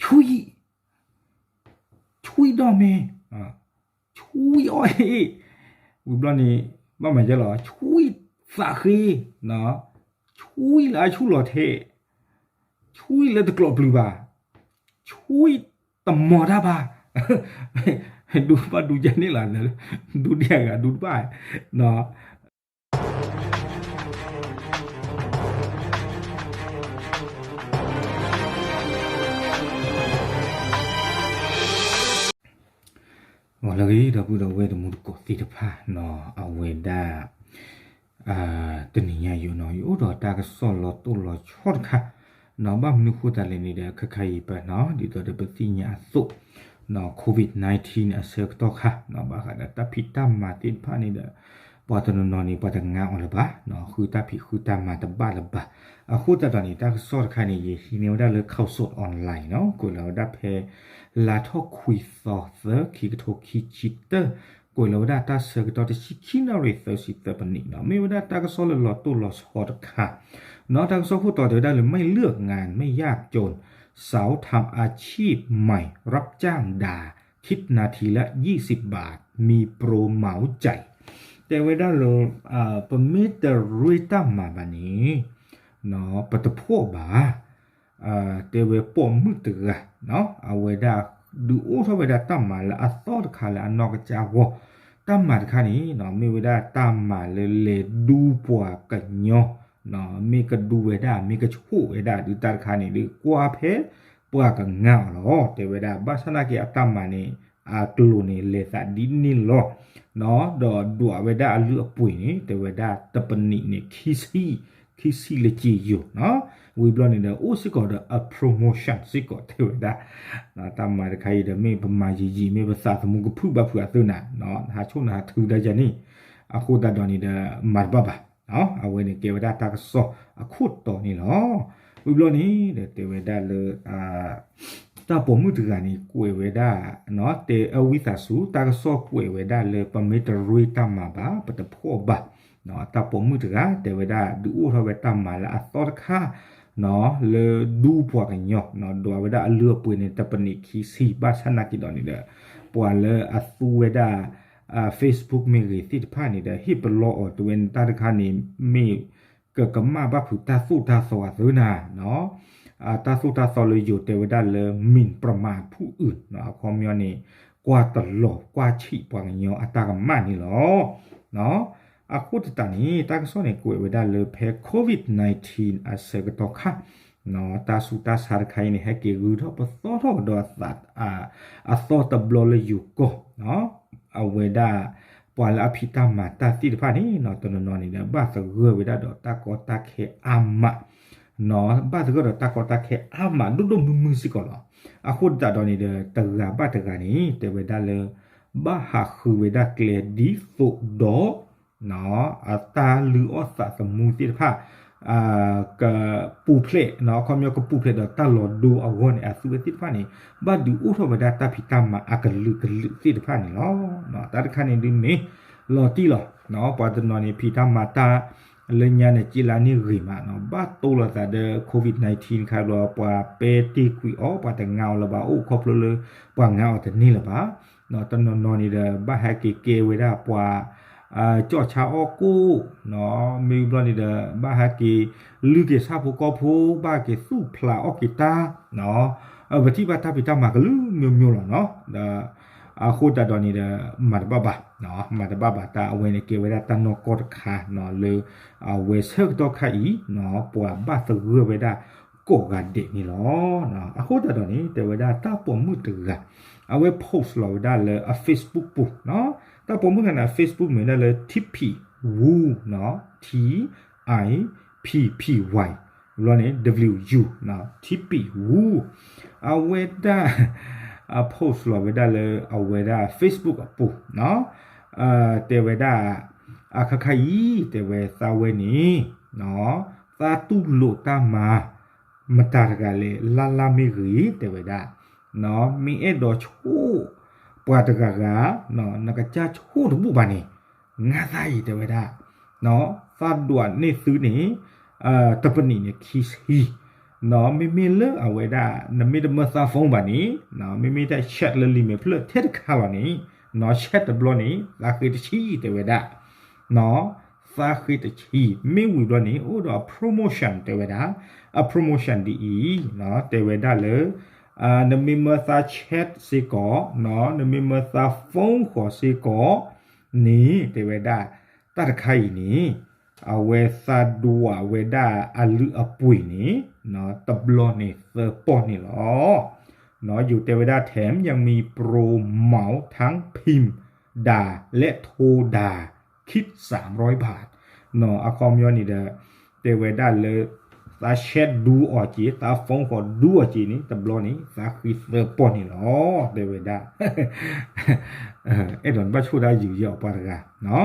ဆွံ ဆွံဒီးမ့ၢ် ဆွံအီၣ်ဟ့ၣ် ဝံၤဘျီန့ၣ် ဘၣ်မၤယဲလီၤ ဆွံသးဃ့ ဆွံလၢအဆူၣ်လီၤထဲး ဆွံလၢတကျိးပျုၤဘၣ် ဆွံတမီၤတၢ်ဘၣ် ဒူဘၣ်ဒူယဲန့ၣ်လီၤ ဒူဒံအဂၤဒူတဘၣ် ဂီၤလၢအဂ့ၤ ဒီပုၢ်ဒီဝဲၢ်တံၤသကိးသ့ၣ်တဖၣ်နီၤ အဝဲဒၣ် တနံၤညါယိၤနီၤ ယအိၣ်ဒီးတၢ်ကစီၣ်လီၤတိၢ်လီၤဆီတခါနီၤ ဘၣ်မနုၤဃိသတးလဲၣ်န့ၣ်ဒီး ခဲခါအံၤပနီၤ ဒ်သိးဒီးပသ့ၣ်ညါအသိးနီၤ COVID nineteen န့ၣ် အဆၢကတီၢ်ခါနီၤ ဘၣ်ဃးဒီးတၢ်ဖံးတၢ်မၤသ့ၣ်တဖၣ်န့ၣ်ဒီး ပှၤတနီၤနီၤန့ၣ် ပှၤတငါအီၤလၢၤဘၣ်နီၤ ဃုတၢ်ဖံးဃုတၢ်မၤတဘၣ်လၢၤဘၣ် အဃိသတးဒီးန့ၣ် တၢ်ကစီၣ်တခါန့ၣ် ယဟံးန့ၢ်ဝဲဒၣ်လၢ Khaosod Online နီၤ ကွဲးလီၤဝဲဒၣ်ဖဲ လါထီၣ်ခွံသီသၢ ခံကထိခံဆံတၢ ကွဲးလီၤဝဲဒၣ်တၢ်ဆၢကတီၢ်တဆံခံနၣ်ရံၣ်သၢဆံသၢပနံးနီၤ မ့ၢ်ဝဲဒၣ်တၢ်ကစီၣ်လၢလီၤတိၢ်လီၤဆီတခါနီၤ တၢ်ကစီၣ်ခိၣ်တီတဲဝဲဒၣ်လၢ ไม่เลือกงานไม่ยากจน สาวทำอาชีพใหม่รับจ้างด่า คิดนาทีละยี่สิบบาท มีโปรเหมาจ่าย တဲဝဲဒၣ်လၢ ပမ့ၢ်တရ့တၢ်မၤဘၣ်န့ၣ် ပတဖှီၣ်ဘၣ် တဲဝဲပိာ်မုၣ်တဂၤ အဝဲဒၣ်ဒုးအိၣ်ထီၣ်ဝဲဒၣ်တၢ်မၤလၢအသီတခါလၢအနီၢ်ကစၢ်ဂီၢ် တၢ်မၤတခါန့ၣ် မ့ၢ်ဝဲဒၣ်တၢ်မၤလၢလဲၤဒူပှၤကညီ မ့ၢ်ကဒူဝဲဒၣ် မ့ၢ်ကဆိၣ်ဝဲဒၣ် ဒုးတၢ်တခါန့ၣ် ဒုးကွၢ်ဖဲပှၤကငါအီၤလီၤ တဲဝဲဒၣ် ဘၣ်ဆၣ်သနာ်က့အတၢ်မၤန့ၣ် အကျိၤန့ၣ် လဲၤသးဒ်န့ၣ်လီၤ ဒီးဒွးဝဲဒၣ်အလုၢ်အပှ့ၤန့ၣ် တဲဝဲဒၣ်တပနံးန့ၣ် ခံဆံ ခံဆံလၢက့ယိၤနီၤ ဝံၤဘျီန့ၣ်ဒီး အိၣ်စ့ၢ်ကီးဒီးအ promotion စ့ၢ်ကီးတဲဝဲဒၣ် တၢ်မၤတခါအံၤဒီး မ့ၢ်ပမၤယံာ်ယံာ် မ့ၢ်ပသးသမူကဖုၣ်ဘၣ်ဖုးအသးနၤ ဟးဆိၣ်နၤဟးထုတၢ်ယၤန့ၣ် အဃိသတးဒီးန့ၣ်ဒီး မၤတဘၣ်ဘၣ် အဝဲန့ၣ်ကဲဝဲဒၣ်တၢ်ကစီၣ်အခိၣ်တီန့ၣ်လီၤ ဝံၤဘျီန့ၣ်ဒီးတဲဝဲဒၣ်လၢ တၢ်ပိာ်မုၣ်တဂၤန့ၣ် ကွဲးဝဲဒၣ် တဲအဝံသးစူၤ တၢ်ကစီၣ်ကွဲးဝဲဒၣ်လၢ ပမ့ၢ်တရ့တၢ်မၤဘၣ် ပတဖှီၣ်ဘၣ် တၢ်ပိာ်မုၣ်တဂၤ တဲဝဲဒၣ် ဒုးအိၣ်ထီၣ်ဝဲတၢ်မၤလၢအသီတခါ လၢဒူပှၤကညီ ဒွးဝဲဒၣ်အလုၢ်အပှ့ၤန့ၣ် တပနံးခံဆံ ဘၣ်ဆၣ်သနာ်က့ဒီးန့ၣ်ဒီး ပှၤလၢအသူဝဲဒၣ် Facebook မ့ၢ်ဂ့ၤသ့ၣ်တဖၣ်န့ၣ်ဒီး ဟ့ၣ်ပလီအီၤ တဲဝဲန့ၣ် တၢ်တခါန့ၣ် မ့ၢ်ကကမၣ်ဘၣ်ဖုးတၢ်သိၣ်တၢ်သီအသးနၤ တၢ်သိၣ်တၢ်သီလၢယိၤတဲဝဲဒၣ်လၢ หมิ่นประมาทผู้อื่น အခီပညီန့ၣ် ကွၢ်တလီၤကွၢ်ဆံးပှၤကညီအတၢ်ကမၣ်န့ၣ်လီၤ. အဃိသတးန့ၣ် တၢ်ကစီၣ်န့ၣ် ကွဲးဝဲဒၣ်လၢဖဲ COVID nineteen အဆၢကတီၢ်ခါ တၢ်ဆူးတၢ်ဆါတခါအံၤန့ၣ် ဟဲက့ၤဂုၤထီၣ်ပသီထီၣ်ကဒီးအသး အသီတဘျီလၢယိၤကီၢ် အဝဲဒၣ် ပှၤလၢအဖံးတၢ်မၤတၢ်သ့ၣ်တဖၣ်န့ၣ် တနီၤနီၤန့ၣ်ဒီး ဘၣ်သဂၢၢ်ဝဲဒၣ်ဒီးတၢ်ကီတၢ်ခဲအါမး ဘၣ်သဂၢၢ်ဒီးတၢ်ကီတၢ်ခဲအါမး ဒိၣ်ဒိၣ်မုၢ်မုၢ်စ့ၢ်ကီးလီၤ. အဃိသတးဒီးန့ၣ်ဒီး တဂၤဘၣ်တဂၤန့ၣ် တဲဝဲဒၣ်လၢ ဘၣ်ဟးဃုဝဲဒၣ်ကျဲဒ်သိးဒီး အတၢ်လုၢ်အီၣ်သးသမူသ့ၣ်တဖၣ် ကပူၤဖျဲး အခီပညီကပူၤဖျဲးဒီးတၢ်လီၤဒိအဂီၢ်န့ၣ် အသုဝဲသ့ၣ်တဖၣ်န့ၣ် ဘၣ်ဒုးအိၣ်ထီၣ်ဝဲဒၣ်တၢ်ဖံးတၢ်မၤအကလုာ်ကလုာ်သ့ၣ်တဖၣ်န့ၣ်လီၤ. တၢ်တခါန့ၣ်ဒုးမ့ၢ်လီၤတံၢ်လီၤ. ပှၤတနီၤန့ၣ် ဖံးတၢ်မၤတၢ်လၢညါန့ၣ် က့လါန့ၣ်ဂ့ၤမး ဘၣ်တိလိာ်သးဒီး COVID nineteen ခါဘျီ ပှၤပဲတ့ၢ်ကွံာ်အီၤ ပှၤတငါအီၤလၢၤဘၣ် အိၣ်ခီဖျိလၢ ပှၤငါအီၤတန့ၢ်လၢၤဘၣ် တနီၤနီၤန့ၣ်ဒီး ဘၣ်ဟဲက့ၤကဲဝဲဒၣ်ပှၤ ကၠီၣ်ဆါအီၣ်ကိၣ် မ့ၢ်ဘျီန့ၣ်ဒီး ဘၣ်ဟဲက့ၤလုၢ်က့ၤဆၣ်ဖိကီၢ်ဖိ ဘၣ်က့ၤသူၣ်ဖျးအီၣ်က့ၤတၢ် ပထံၣ်ဘၣ်တၢ်ဖံးတၢ်မၤကလုာ်မျိုးမျိုးလီၤနီၤ. ဒီးအဃိသတးဒီးန့ၣ်ဒီး မၤတဘၣ်ဘၣ် မၤတဘၣ်ဘၣ် တၢ်အဝဲန့ၣ်ကဲဝဲဒၣ်တၢ်နီၢ်ကီၢ်တခါနီၤ လၢအဝဲဆၢကတီၢ်ခါအံၤ ပှၤဘၣ်သဂၢၢ်ဝဲဒၣ်ကိးဂၤဒဲးန့ၣ်လီၤ. အဃိသတးဒီးန့ၣ် တဲဝဲဒၣ်တၢ်ပိာ်မုၣ်တဂၤ အဝဲ post လီၤဝဲဒၣ်လၢအ Facebook ပူၤ တၢ်ပိာ်မုၣ်တဂၤန့ၣ် Facebook မ့ၢ်ဝဲဒၣ်လၢ Tippy Wu နီၤ T I P P Y ဘျီန့ၣ် W U Tippy Wu အဝဲဒၣ် အ post လီၤဝဲဒၣ်လၢအဝဲဒၣ် Facebook အပူၤ တဲဝဲဒၣ် အခါခါအံၤ တဲဝဲသးဝဲန့ၣ် သးတူၢ်လိာ်တၢ်မၤ မတၤတဂၤလဲၣ် လၢ်လၢ်မ့ၢ်ဂ့ၤ တဲဝဲဒၣ် မ့ၢ်အဲၣ်ဒိးဆိၣ်ပှၤတဂၤဂၤ နကစၢ်ဆိၣ်တဘူၣ်ဘၣ်န့ၣ် ငါသးအံၤ တဲဝဲဒၣ် သးဒွးန့ၢ်သုန့ၣ် တပနံးန့ၣ်ခံဆံ မ့မ့ၢ်လၢအဝဲဒၣ် နမ့ၢ်တမၢသး phone ဘၣ်န့ၣ်, မ့မ့ၢ်တၢ် chat လၢလံာ်မဲာ်ဖျၢၣ်ထဲတခါလီၤန့ၣ်, chat တဘျီန့ၣ် သးဃ့တဆံ တဲဝဲဒၣ်, သးဃ့တဆံ, မ့ၢ်ဝံၤဘျီန့ၣ် အိၣ်ဒီးအ promotion တဲဝဲဒၣ်, အ promotion ဒ်အံၤ, တဲဝဲဒၣ်လၢ နမ့ၢ်မၢသး chat စ့ၢ်ကီး, နမ့ၢ်မၢသး phone ဃီၤစ့ၢ်ကီးန့ၣ် တဲဝဲဒၣ်, တၢ်တခါအံၤန့ၣ် အဝဲသးဒွးဝဲဒၣ်အလုၢ်အပှ့ၤန့ၣ် တဘျီန့ၣ်သၢပီၢ်န့ၣ်လီၤ. ယိၤတဲဝဲဒၣ် แถมยังมีโปรเหมาทั้งพิมพ์ด่าและโทรด่า คิดสามร้อยบาท အခီပညီန့ၣ်ဒီး တဲဝဲဒၣ်လၢ သး chat ဒူအီၤက့ၤ, သး phone ဃီၤဒူအီၤက့ၤန့ၣ် တဘျီန့ၣ် သးဃ့သၢပီၢ်န့ၣ်လီၤ တဲဝဲဒၣ်. အဲၣ်ဒိးနဘၣ်ဆိၣ်တၢ်ယုာ်ယဲအီၤပှၤတဂၤ,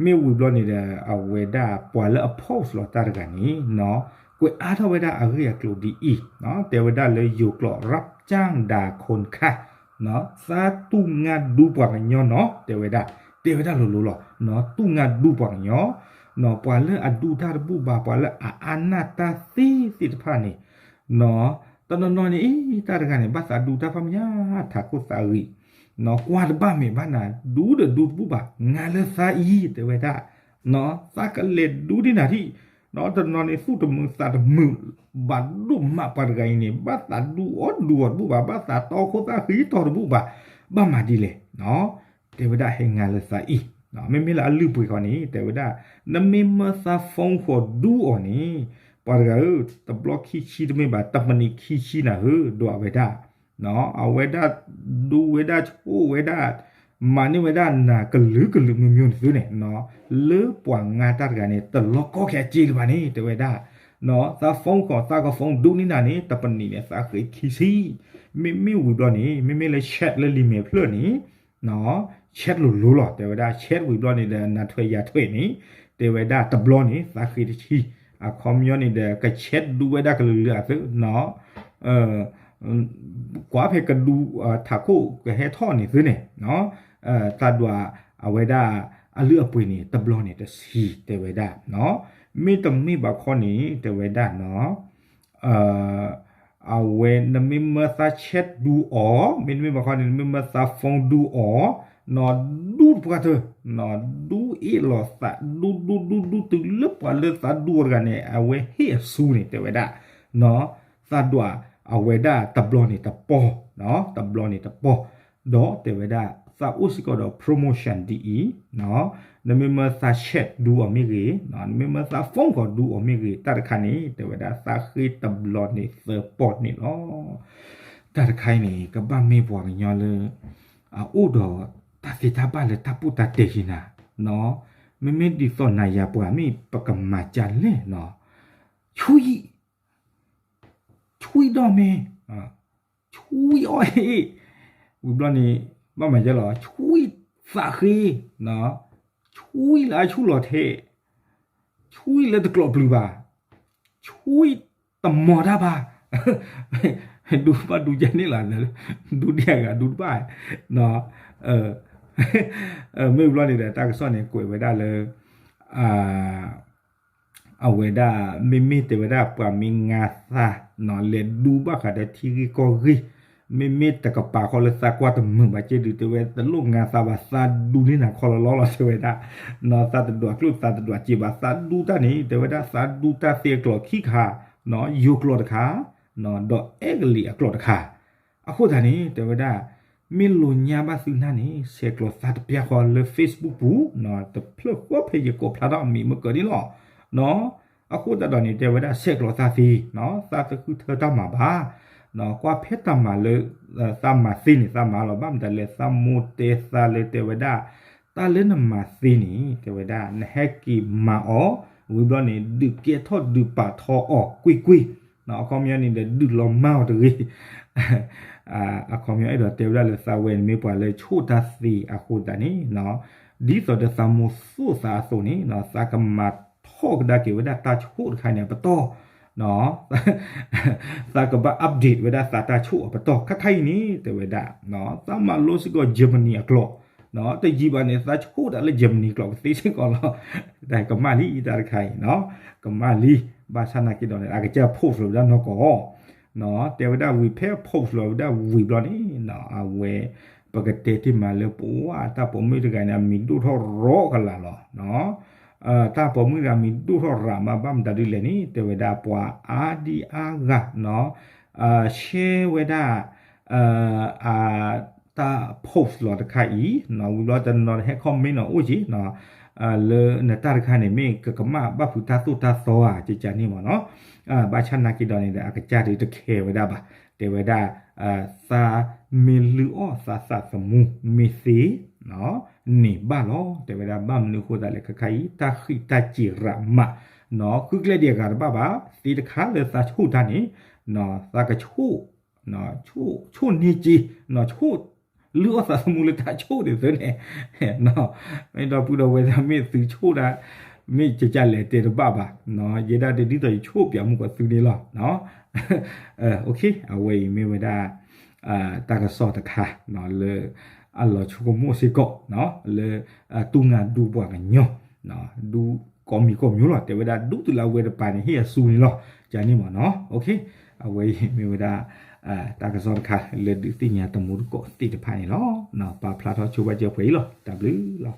မ့ၢ်ဝံၤဘျီန့ၣ်ဒီး အဝဲဒၣ်ပှၤလၢအ post လီၤတၢ်တဂၤန့ၣ် ကွဲးအါထီၣ်ဝဲဒၣ်အဂ့ၢ်အကျိၤဒ်အံၤ, တဲဝဲဒၣ်လၢယိၤကျိာ် รับจ้างด่าคนค่ะ သးတူၢ်ငါဒူပှၤကညီနီၤ တဲဝဲဒၣ်, တဲဝဲဒၣ်လိၤလိၤလီၤ, တူၢ်ငါဒူပှၤကညီ, ပှၤလၢအဒူတၢ်တဘူၣ်ဘၣ်, ပှၤလၢအအါနၢ်တၢ်သ့သ့ၣ်တဖၣ်န့ၣ်, တနီၤနီၤန့ၣ် အံၤ တၢ်တဂၤန့ၣ် ဘၣ်သးဒူတၢ်ဖးမးညါ ထးခိၣ်သးဂံၢ်, ကွၢ်တဘၣ်မ့ၢ်ဘၣ်နၤ ဒူဒီးဒူတဘူၣ်ဘၣ်, ငါလၢသးအံၤ တဲဝဲဒၣ်, သးကလဲၤဒူဒ်နၤဒံး, တနီၤန့ၣ် သူၣ်တမုာ်သးတမုာ် ဘၣ်ဒိၣ်မးပှၤတဂၤအံၤန့ၣ် ဘၣ်သးဒူအီၣ်ဒူအီၤတဘူၣ်ဘၣ်, ဘၣ်သးတီခိၣ်သၣ်ဃံတီၤတဘူၣ်ဘၣ်, ဘၣ်မၤဒ်လဲၣ်, တဲဝဲဒၣ်ဟဲငါလၢသးအံၤ, မ့မ့ၢ်လၢအလုၢ်ပှ့ၤဃီန့ၣ် တဲဝဲဒၣ်, နမ့ၢ်မၢသး phone ဃီၤဒူအီၤန့ၣ်, ပှၤတဂၤဧၢ, တဘျီခံဆံတမ့ၢ်ဘၣ် တပနံးခံဆံနၤဧၢ ဒွးဝဲဒၣ်, အဝဲဒၣ်ဒူဝဲဒၣ်ဆိၣ်ဝဲဒၣ်, မၤန့ၢ်ဝဲဒၣ်နၤကလုာ်ကလုာ်မုၢ်မုၢ်န့ၣ်သုန့ၣ်, လၢပှၤငါတၢ်တဂၤန့ၣ် တလီၤကီခဲအစ့လၢၤဘၣ်န့ၣ် တဲဝဲဒၣ်, သး phone ဃီၤ သးက phone ဒူန့ၢ်နၤန့ၣ် တပနံးန့ၣ် သးဃ့ခံဆံ, မ့မ့ၢ်ဝံၤဘျီန့ၣ် မ့မ့ၢ်လၢ chat လၢလံာ်မဲာ်ဖျၢၣ်န့ၣ် chat လိၤလိၤလီၤ တဲဝဲဒၣ်, chat ဝံၤဘျီန့ၣ်ဒီး နၤထွဲယၤထွဲန့ၣ်, တဲဝဲဒၣ်တဘျီန့ၣ် သးဃ့တဆံ, အခီပညီန့ၣ်ဒီး က chat ဒူဝဲဒၣ်ကလုာ်လၢအသု, ကွၢ်ဖဲကဒူ ထးခိၣ်ကဟဲထီၣ်န့ၣ်သုန့ၣ်, သးဒွးအဝဲဒၣ်အလုၢ်အပှ့ၤန့ၣ် တဘျီန့ၣ်တဆံ တဲဝဲဒၣ်, မ့တမ့ၢ်ဘၣ်ခီန့ၣ် တဲဝဲဒၣ်နီၤ အဝဲ နမ့ၢ်မၢသး chat ဒူအီၤ, မ့တမ့ၢ်ဘၣ်ခီန့ၣ် နမ့ၢ်မၢသး phone ဒူအီၤ, နီၢ်ဒူတပှၢ်တၢၢ်, နီၢ်ဒူအ့ၣ်လိာ်သး ဒူဒူဒူဒူတုၤလၢပှၤလၢသးဒူအီၤတဂၤန့ၣ် အဝဲဟ့ၣ်အဆူန့ၣ် တဲဝဲဒၣ်, သးဒွးအဝဲဒၣ်တဘျီန့ၣ်တပီၢ်, တဘျီန့ၣ်တပီၢ်, ဒီးတဲဝဲဒၣ် သးအိၣ်စ့ၢ်ကီးဒီး promotion ဒ်အံၤ, နမ့ၢ်မၢသး chat ဒူအီၤမ့ၢ်ဂ့ၤ, နမ့ၢ်မၢသး phone ဃီၤဒူအီၤမ့ၢ်ဂ့ၤ, တၢ်တခါန့ၣ် တဲဝဲဒၣ် သးဃ့တဘျီန့ၣ်သၢပီၢ်န့ၣ်လီၤ. တၢ်တခါအံၤန့ၣ် ကဘၣ်မ့ၢ်ပှၤကညီလၢ အအိၣ်ဒီးတၢ်သ့တၢ်ဘၣ်လၢတၢ်ပူၣ်တၢ်တဲာ်ယံၤနၤ, မ့မ့ၢ်ဒ်သိးနၤယၤပှၤမ့ၢ်ပကမၤကလဲၣ်နီၤ, ဆွံ, ဆွံဒီးမ့ၢ်, ဆွံအီၣ်ဟ့ၣ်, ဝံၤဘျီန့ၣ် ဘၣ်မၤယဲလီၤ, ဆွံသးဃ့, ဆွံလၢအဆူၣ်လီၤထဲ, ဆွံလၢတကျိးပျုၤဘၣ်, ဆွံတမီၤတၢ်ဘၣ်, ဒူဘၣ်ဒူကဲန့ၣ်လီၤ, ဒူဒံးအဂၤဒူတဘၣ်, မ့ၢ်ဘျီန့ၣ်ဒီး တၢ်ကစီၣ်န့ၣ် ကွဲးဝဲဒၣ်လၢ အဝဲဒၣ် မ့မ့ၢ်တဲဝဲဒၣ်ပှၤမ့ၢ်ငါသး လဲၤဒူဘၣ်ဃးဒီးထံဂ့ၢ်ကီၢ်ဂ့ၢ်, မ့မ့ၢ်တကပၤဃီလၢသးကွၢ်တမုာ်ဘၣ်က့ဒုး တဲဝဲတလိၣ်ငါသးဘၣ် သးဒူန့ၢ်နၤခီလီၤလီၤလီၤ တဲဝဲဒၣ်, သးတဒွးကျိၣ်သးတဒွးစ့ဘၣ် သးဒူတၢ်န့ၣ် တဲဝဲဒၣ်သးဒူတၢ်သ့အကျိာ်ခံခါ, ယိၤကျိာ်တခါ, ဒီးအဲကလံးအကျိာ်တခါ, အဃိသတးန့ၣ် တဲဝဲဒၣ် မ့ၢ်လိာ်ညါဘၣ်သုနၢ်န့ၣ် ဆဲးကျိးသးတပျၢ်ဃီလၢ Facebook ပူၤ, တဖျၢၣ်ဃီဖဲယကိးဖျါထီၣ်အမံၤမ့ၢ်ကၢၤန့ၣ်လီၤ. အဃိသတးဒီးန့ၣ် တဲဝဲဒၣ်ဆဲးကျိးသးသ့, သးတဃုထၢတၢ်မၤဘၣ်, ကွၢ်ဖဲတၢ်မၤလၢ သးမၤသ့န့ၣ် သးမၤလီၤ ဘၣ်မတၤလဲၣ် သးမိၢ်တဲသးလၢတဲဝဲဒၣ် တၢ်လၢနမၤသ့န့ၣ် တဲဝဲဒၣ် နဟဲက့ၤမၤအီၤ, ဝံၤဘျီန့ၣ် ဒုးကဲထီၣ်ဒုးပာ်ထီအီၤကွ့ၢ်ကွ့ၢ်, အခီပညီန့ၣ်ဒီး ဒုးလီၤမၢ်အီၤတဂ့ၤ အခီပညီအဲၣ်ဒိးတဲဝဲဒၣ်လၢသးဝဲန့ၣ်မ့ၢ်ပှၤလၢဆိၣ်တၢ်သ့အဃိသတးန့ၣ်, ဒ်သိးဒီးသးမိၢ်သိၣ်သးအသိးန့ၣ် သးကမၤထီၣ်ကဒါက့ၤဝဲဒၣ်တၢ်ဆိၣ်တခါန့ၣ်အပတီၢ်, သးကဘၣ် update ဝဲဒၣ်သးတၢ်ဆိၣ်အပတီၢ် ခါခါအံၤန့ၣ် တဲဝဲဒၣ်, သးမၤလိစ့ၢ်ကီး Germany အကျိာ် တယံာ်ဘၣ်န့ၣ် သးဆိၣ်တၢ်လၢ Germany ကျိာ်ကသ့စ့ၢ်ကီးလီၤ. တၢ်ကမၣ်လံတၢ်တခါအံၤနီၤ, ကမၣ်လံ, ဘၣ်ဆၣ်နာ်က့ဒီးန့ၣ် အကစၢ် post လီၤဝဲဒၣ်နီၢ်ကီၢ် တဲဝဲဒၣ်ဝံၤ ဖဲ post လီၤဝဲဒၣ်ဝံၤဘျီန့ၣ် အဝဲ ပကတဲတ့ၢ်မးလၢပဝဲတၢ်ပိာ်မုၣ်တဂၤန့ၣ် အမံၤဒိၣ်ထီၣ်ရီကလာ်လီၤ. တၢ်ပိာ်မုၣ်တဂၤမံၤဒိၣ်ထီၣ်ရးမး ဘၣ်မတၤဒ်လဲၣ်န့ၣ် တဲဝဲဒၣ်ပှၤအါဒံအါဂၤနီၤ share ဝဲဒၣ် အ တၢ် post လီၤတခါအံၤနီၤ ဝံၤဘျီတနီၤဟဲ comment နီၤ အိၣ်က့ၤနီၤ လၢနတၢ်တခါန့ၣ် မ့ၢ်ကကမၣ်ဘၣ်ဖုးတၢ်သိၣ်တၢ်သီဧါ ကကန့ၣ်မးနီၤ. ဘၣ်ဆၣ်နာ်က့ဒီးန့ၣ်ဒီး အကစၢ်ဒုးတခဲဝဲဒၣ်ဘၣ်. တဲဝဲဒၣ် သးမ့ၢ်လုၢ်အီၣ်သးသးသမူမ့ၢ်သ့ န့ၣ်ဘၣ်လီၤ. တဲဝဲဒၣ်ဘၣ်မနုၤအဃိသတးလဲၣ် ခဲခါအံၤ တၢ်ဃံးတၢ်စ့ၤရးမးနီၤ ဃုကျဲဒံးအဂၤတဘၣ်ဘၣ် သ့တခါလၢသးဆိၣ်တၢ်န့ၣ် သးကဆိၣ် ဆိၣ်န့ၢ်က့ၤ ဆိၣ် လုၢ်အီၣ်သးသမူလၢတၢ်ဆိၣ်န့ၣ်သုန့ၣ် မ့ၢ်ဒီပုၢ်ဒီဝဲၢ်သ့ၣ် မ့ၢ်သုဆိၣ်ဒၣ် မ့ၢ်ကကလဲၤတဲတဘၣ်ဘၣ် ယဲဒၣ်ဒ်သိးယဆိၣ်ပၠးမူကီးသုန့ၣ်လီၤ. အဝဲအံၤမ့ၢ်ဝဲဒၣ် တၢ်ကစီၣ်တခါ လၢ အလီၤဆိကမိၣ်စ့ၢ်ကီး လၢ တူၢ်နၢ်ဒူပှၤကညီ ဒူကိးမံၤကိးမံၤလီၤ တဲဝဲဒၣ်ဒူသုးလၢအဝဲတပၤန့ၣ် ဟ့ၣ်အစူန့ၣ်လီၤ ကန့ၣ်မးနီၤ. အဝဲအံၤမ့ၢ်ဝဲဒၣ် တၢ်ကစီၣ်တခါ လၢဒုးသ့ၣ်ညါတမူတကိးသ့ၣ်တဖၣ်န့ၣ်လီၤ. ပာ်ဖျါထီၣ်ဆိဝဲကဲပှဲၤအံၤလီၤ တၢ်ဘျုးလီၤ.